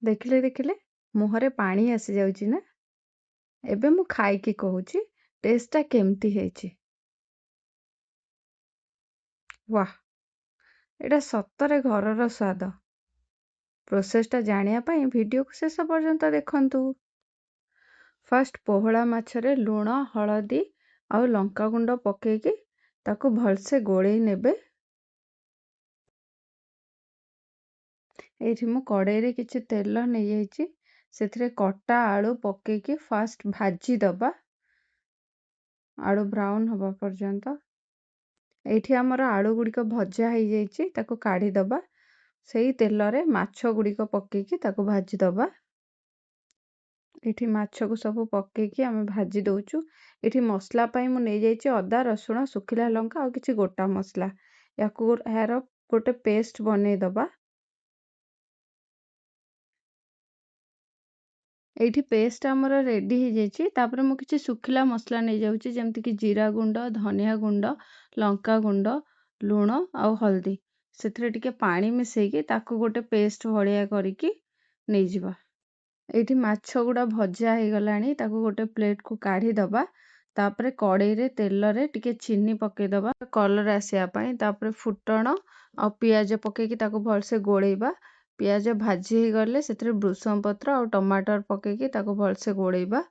ଦେଖିଲେ ଦେଖିଲେ, ମୁହଁରେ ପାଣି ଆସିଯାଉଛି ନା? ଏବେ ମୁଁ ଖାଇକି କହୁଛି ଟେଷ୍ଟଟା କେମିତି ହେଇଛି। ୱାହ, ଏଇଟା ସତରେ ଘରର ସ୍ୱାଦ। ପ୍ରୋସେସଟା ଜାଣିବା ପାଇଁ ଭିଡ଼ିଓକୁ ଶେଷ ପର୍ଯ୍ୟନ୍ତ ଦେଖନ୍ତୁ। ଫାର୍ଷ୍ଟ ପୋହଳା ମାଛରେ ଲୁଣ, ହଳଦୀ ଆଉ ଲଙ୍କାଗୁଣ୍ଡ ପକେଇକି ତାକୁ ଭଲସେ ଗୋଳେଇ ନେବେ। ଏଇଠି ମୁଁ କଡ଼େଇରେ କିଛି ତେଲ ନେଇଯାଇଛି। ସେଥିରେ କଟା ଆଳୁ ପକେଇକି ଫାଷ୍ଟ ଭାଜିଦେବା, ଆଳୁ ବ୍ରାଉନ୍ ହେବା ପର୍ଯ୍ୟନ୍ତ। ଏଇଠି ଆମର ଆଳୁ ଗୁଡ଼ିକ ଭଜା ହେଇଯାଇଛି, ତାକୁ କାଢ଼ିଦେବା। ସେଇ ତେଲରେ ମାଛ ଗୁଡ଼ିକ ପକେଇକି ତାକୁ ଭାଜିଦେବା। ଏଇଠି ମାଛକୁ ସବୁ ପକେଇକି ଆମେ ଭାଜି ଦେଉଛୁ। ଏଇଠି ମସଲା ପାଇଁ ମୁଁ ନେଇଯାଇଛି ଅଦା, ରସୁଣ, ଶୁଖିଲା ଲଙ୍କା ଆଉ କିଛି ଗୋଟା ମସଲା। ୟାକୁ ଏହାର ଗୋଟେ ପେଷ୍ଟ ବନେଇଦେବା। ଏଇଠି ପେଷ୍ଟ ଆମର ରେଡ଼ି ହେଇଯାଇଛି। ତାପରେ ମୁଁ କିଛି ଶୁଖିଲା ମସଲା ନେଇଯାଉଛି, ଯେମିତିକି ଜିରା ଗୁଣ୍ଡ, ଧନିଆ ଗୁଣ୍ଡ, ଲଙ୍କା ଗୁଣ୍ଡ, ଲୁଣ ଆଉ ହଳଦୀ। ସେଥିରେ ଟିକେ ପାଣି ମିଶେଇକି ତାକୁ ଗୋଟେ ପେଷ୍ଟ ଭଳିଆ କରିକି ନେଇଯିବା। ଏଇଠି ମାଛ ଗୁଡ଼ା ଭଜା ହେଇଗଲାଣି, ତାକୁ ଗୋଟେ ପ୍ଲେଟକୁ କାଢ଼ିଦେବା। ତାପରେ କଡ଼େଇରେ ତେଲରେ ଟିକେ ଚିନି ପକେଇଦେବା କଲର୍ ଆସିବା ପାଇଁ। ତାପରେ ଫୁଟଣ ଆଉ ପିଆଜ ପକେଇକି ତାକୁ ଭଲସେ ଗୋଳେଇବା। ପିଆଜ ଭାଜି ହେଇଗଲେ ସେଥିରେ ଭୃଷଙ୍ଗ ପତ୍ର ଆଉ ଟମାଟର ପକେଇକି ତାକୁ ଭଲସେ ଗୋଳେଇବା।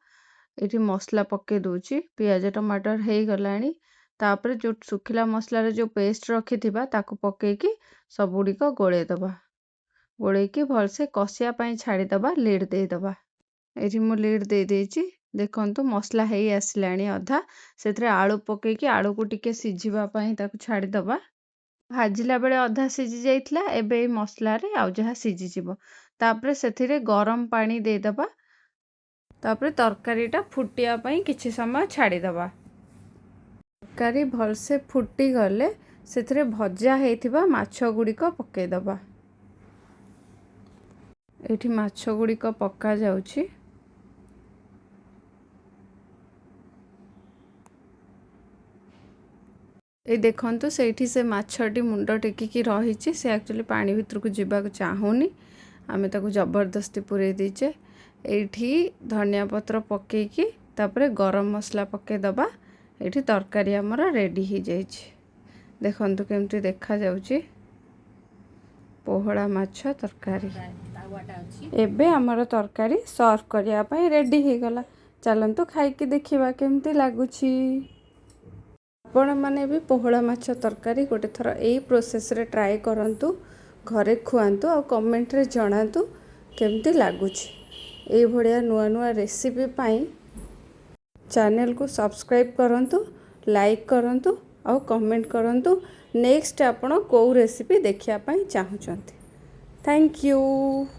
ଏଇଠି ମସଲା ପକେଇ ଦେଉଛି। ପିଆଜ ଟମାଟର ହେଇଗଲାଣି। ତାପରେ ଯେଉଁ ଶୁଖିଲା ମସଲାର ଯେଉଁ ପେଷ୍ଟ ରଖିଥିବା, ତାକୁ ପକେଇକି ସବୁଗୁଡ଼ିକ ଗୋଳେଇଦେବା। ଗୋଳେଇକି ଭଲସେ କଷିବା ପାଇଁ ଛାଡ଼ିଦେବା, ଲିଡ଼୍ ଦେଇଦେବା। ଏଇଠି ମୁଁ ଲିଡ଼୍ ଦେଇଦେଇଛି। ଦେଖନ୍ତୁ, ମସଲା ହେଇ ଆସିଲାଣି ଅଧା। ସେଥିରେ ଆଳୁ ପକେଇକି ଆଳୁକୁ ଟିକେ ସିଝିବା ପାଇଁ ତାକୁ ଛାଡ଼ିଦେବା। ଭାଜିଲା ବେଳେ ଅଧା ସିଝି ଯାଇଥିଲା, ଏବେ ଏଇ ମସଲାରେ ଆଉ ଯାହା ସିଝିଯିବ। ତାପରେ ସେଥିରେ ଗରମ ପାଣି ଦେଇଦେବା। ତାପରେ ତରକାରୀଟା ଫୁଟିବା ପାଇଁ କିଛି ସମୟ ଛାଡ଼ିଦେବା। ତରକାରୀ ଭଲସେ ଫୁଟିଗଲେ ସେଥିରେ ଭଜା ହେଇଥିବା ମାଛ ଗୁଡ଼ିକ ପକାଇଦେବା। ଏଇଠି ମାଛ ଗୁଡ଼ିକ ପକାଯାଉଛି। ଏଇ ଦେଖନ୍ତୁ, ସେଇଠି ସେ ମାଛଟି ମୁଣ୍ଡ ଟେକିକି ରହିଛି। ସେ ଆକ୍ଚୁଆଲି ପାଣି ଭିତରକୁ ଯିବାକୁ ଚାହୁଁନି, ଆମେ ତାକୁ ଜବରଦସ୍ତି ପୁରେଇ ଦେଇଛେ। ଏଇଠି ଧନିଆ ପତ୍ର ପକେଇକି ତାପରେ ଗରମ ମସଲା ପକାଇଦେବା। ଏଇଠି ତରକାରୀ ଆମର ରେଡ଼ି ହେଇଯାଇଛି। ଦେଖନ୍ତୁ କେମିତି ଦେଖାଯାଉଛି ପୋହଳା ମାଛ ତରକାରୀ। ତାୱାଟା ଅଛି। ଏବେ ଆମର ତରକାରୀ ସର୍ଭ କରିବା ପାଇଁ ରେଡ଼ି ହେଇଗଲା। ଚାଲନ୍ତୁ ଖାଇକି ଦେଖିବା କେମିତି ଲାଗୁଛି। ଆପଣମାନେ ବି ପୋହଳା ମାଛ ତରକାରୀ ଗୋଟେ ଥର ଏଇ ପ୍ରୋସେସ୍ରେ ଟ୍ରାଏ କରନ୍ତୁ, ଘରେ ଖୁଆନ୍ତୁ ଆଉ କମେଣ୍ଟରେ ଜଣାନ୍ତୁ କେମିତି ଲାଗୁଛି। ଏଇଭଳିଆ ନୂଆ ନୂଆ ରେସିପି ପାଇଁ ଚ୍ୟାନେଲକୁ ସବସ୍କ୍ରାଇବ୍ କରନ୍ତୁ, ଲାଇକ୍ କରନ୍ତୁ ଆଉ କମେଣ୍ଟ କରନ୍ତୁ ନେକ୍ସଟ ଆପଣ କେଉଁ ରେସିପି ଦେଖିବା ପାଇଁ ଚାହୁଁଛନ୍ତି। Thank you.